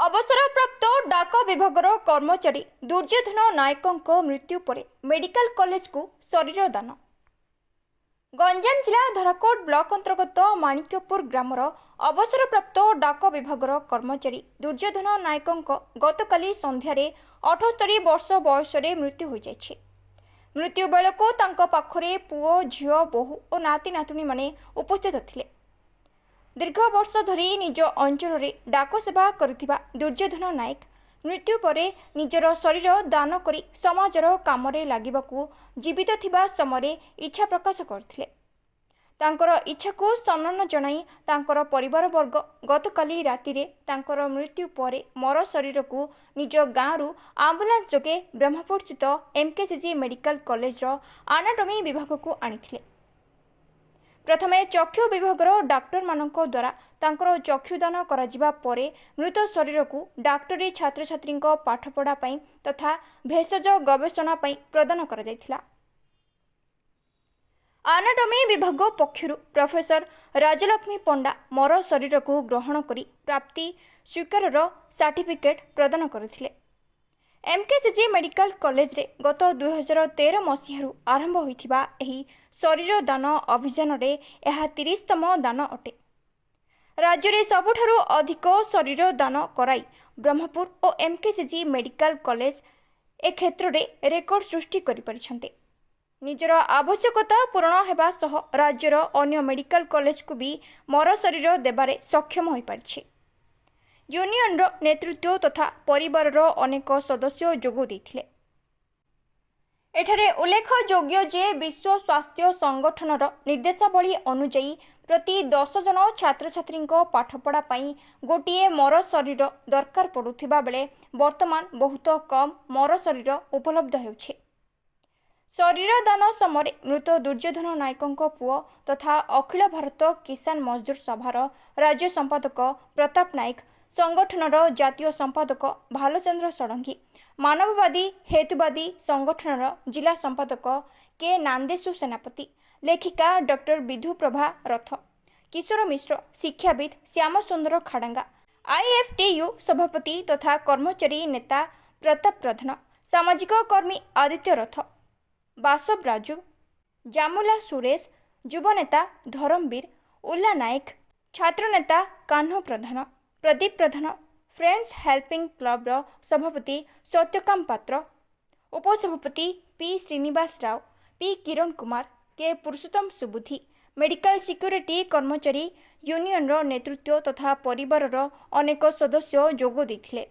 ଅବସରପ୍ରାପ୍ତ ଡାକ ବିଭାଗର କର୍ମଚାରୀ ଦୁର୍ଯ୍ୟୋଧନ ନାୟକଙ୍କ ମୃତ୍ୟୁ ପରେ ମେଡିକାଲ କଲେଜକୁ ଶରୀର ଦାନ। ଗଞ୍ଜାମ ଜିଲ୍ଲା ଧରାକୋଟ ବ୍ଲକ ଅନ୍ତର୍ଗତ ମାଣିକ୍ୟପୁର ଗ୍ରାମର ଅବସରପ୍ରାପ୍ତ ଡାକ ବିଭାଗର କର୍ମଚାରୀ ଦୁର୍ଯ୍ୟୋଧନ ନାୟକଙ୍କ ଗତକାଲି ସନ୍ଧ୍ୟାରେ 78 ବର୍ଷ ବୟସରେ ମୃତ୍ୟୁ ହୋଇଯାଇଛି। ମୃତ୍ୟୁ ବେଳକୁ ତାଙ୍କ ପାଖରେ ପୁଅ, ଝିଅ, ବୋହୂ ଓ ନାତି ନାତୁଣୀମାନେ ଉପସ୍ଥିତ ଥିଲେ। ଦୀର୍ଘ ବର୍ଷ ଧରି ନିଜ ଅଞ୍ଚଳରେ ଡାକ ସେବା କରିଥିବା ଦୁର୍ଯ୍ୟୋଧନ ନାୟକ ମୃତ୍ୟୁ ପରେ ନିଜର ଶରୀର ଦାନ କରି ସମାଜର କାମରେ ଲାଗିବାକୁ ଜୀବିତ ଥିବା ସମୟରେ ଇଚ୍ଛା ପ୍ରକାଶ କରିଥିଲେ। ତାଙ୍କର ଇଚ୍ଛାକୁ ସମ୍ମାନ ଜଣାଇ ତାଙ୍କର ପରିବାରବର୍ଗ ଗତକାଲି ରାତିରେ ତାଙ୍କର ମୃତ୍ୟୁ ପରେ ମର ଶରୀରକୁ ନିଜ ଗାଁରୁ ଆମ୍ବୁଲାନ୍ସ ଯୋଗେ ବ୍ରହ୍ମପୁରସ୍ଥିତ ଏମ୍କେସିଜି ମେଡିକାଲ କଲେଜର ଆନାଟୋମି ବିଭାଗକୁ ଆଣିଥିଲେ। ପ୍ରଥମେ ଚକ୍ଷୁ ବିଭାଗର ଡାକ୍ତରମାନଙ୍କ ଦ୍ୱାରା ତାଙ୍କର ଚକ୍ଷୁଦାନ କରାଯିବା ପରେ ମୃତ ଶରୀରକୁ ଡାକ୍ତରୀ ଛାତ୍ରଛାତ୍ରୀଙ୍କ ପାଠପଢ଼ା ପାଇଁ ତଥା ଭେଷଜ ଗବେଷଣା ପାଇଁ ପ୍ରଦାନ କରାଯାଇଥିଲା। ଆନାଟୋମି ବିଭାଗ ପକ୍ଷରୁ ପ୍ରଫେସର ରାଜଲକ୍ଷ୍ମୀ ପଣ୍ଡା ମର ଶରୀରକୁ ଗ୍ରହଣ କରି ପ୍ରାପ୍ତି ସ୍ୱୀକାରର ସାର୍ଟିଫିକେଟ୍ ପ୍ରଦାନ କରିଥିଲେ। ଏମ୍କେସିଜି ମେଡିକାଲ କଲେଜରେ ଗତ 2013 ମସିହାରୁ ଆରମ୍ଭ ହୋଇଥିବା ଏହି ଶରୀର ଦାନ ଅଭିଯାନରେ ଏହା 30ତମ ଦାନ ଅଟେ। ରାଜ୍ୟରେ ସବୁଠାରୁ ଅଧିକ ଶରୀର ଦାନ କରାଇ ବ୍ରହ୍ମପୁର ଓ ଏମ୍କେସିଜି ମେଡିକାଲ କଲେଜ ଏ କ୍ଷେତ୍ରରେ ରେକର୍ଡ ସୃଷ୍ଟି କରିପାରିଛନ୍ତି। ନିଜର ଆବଶ୍ୟକତା ପୂରଣ ହେବା ସହ ରାଜ୍ୟର ଅନ୍ୟ ମେଡିକାଲ କଲେଜକୁ ବି ମର ଶରୀର ଦେବାରେ ସକ୍ଷମ ହୋଇପାରିଛି। ୟୁନିୟନର ନେତୃତ୍ୱ ତଥା ପରିବାରର ଅନେକ ସଦସ୍ୟ ଯୋଗ ଦେଇଥିଲେ। ଏଠାରେ ଉଲ୍ଲେଖଯୋଗ୍ୟ ଯେ ବିଶ୍ୱ ସ୍ୱାସ୍ଥ୍ୟ ସଂଗଠନର ନିର୍ଦ୍ଦେଶାବଳୀ ଅନୁଯାୟୀ ପ୍ରତି 10 ଜଣ ଛାତ୍ରଛାତ୍ରୀଙ୍କ ପାଠପଢ଼ା ପାଇଁ ଗୋଟିଏ ମର ଶରୀର ଦରକାର ପଡ଼ୁଥିବା ବେଳେ ବର୍ତ୍ତମାନ ବହୁତ କମ୍ ମର ଶରୀର ଉପଲବ୍ଧ ହେଉଛି। ଶରୀର ଦାନ ସମୟରେ ମୃତ ଦୁର୍ଯ୍ୟୋଧନ ନାୟକଙ୍କ ପୁଅ ତଥା ଅଖିଳ ଭାରତ କିଷାନ ମଜଦୁର ସଭାର ରାଜ୍ୟ ସମ୍ପାଦକ ପ୍ରତାପ ନାୟକ, ସଂଗଠନର ଜାତୀୟ ସମ୍ପାଦକ ଭାଲଚନ୍ଦ୍ର ଷଡ଼ଙ୍ଗୀ, ମାନବବାଦୀ ହେତୁବାଦୀ ସଂଗଠନର ଜିଲ୍ଲା ସମ୍ପାଦକ କେ ନାନ୍ଦେଶୁ ସେନାପତି, ଲେଖିକା ଡକ୍ଟର ବିଧୁପ୍ରଭା ରଥ, କିଶୋର ମିଶ୍ର, ଶିକ୍ଷାବିତ୍ ଶ୍ୟାମସୁନ୍ଦର ଖାଡ଼ଙ୍ଗା, ଆଇଏଫ୍ଟିୟୁ ସଭାପତି ତଥା କର୍ମଚାରୀ ନେତା ପ୍ରତାପ ପ୍ରଧାନ, ସାମାଜିକ କର୍ମୀ ଆଦିତ୍ୟ ରଥ, ବାସବ ରାଜୁ, ଜାମୁଲା ସୁରେଶ, ଯୁବନେତା ଧରମବୀର ଉଲ୍ଲା ନାୟକ, ଛାତ୍ରନେତା କାହ୍ନୁ ପ୍ରଧାନ, ପ୍ରଦୀପ ପ୍ରଧାନ, ଫ୍ରେଣ୍ଡସ୍ ହେଲ୍ପିଂ କ୍ଲବର ସଭାପତି ସତ୍ୟକାମ ପାତ୍ର, ଉପସଭାପତି ପି ଶ୍ରୀନିବାସ ରାଓ, ପି କିରଣ କୁମାର, କେ ପୁରୁଷୋତ୍ତମ ସୁବୁଦ୍ଧି, ମେଡିକାଲ ସିକ୍ୟୁରିଟି କର୍ମଚାରୀ ୟୁନିୟନର ନେତୃତ୍ୱ ତଥା ପରିବାରର ଅନେକ ସଦସ୍ୟ ଯୋଗ ଦେଇଥିଲେ।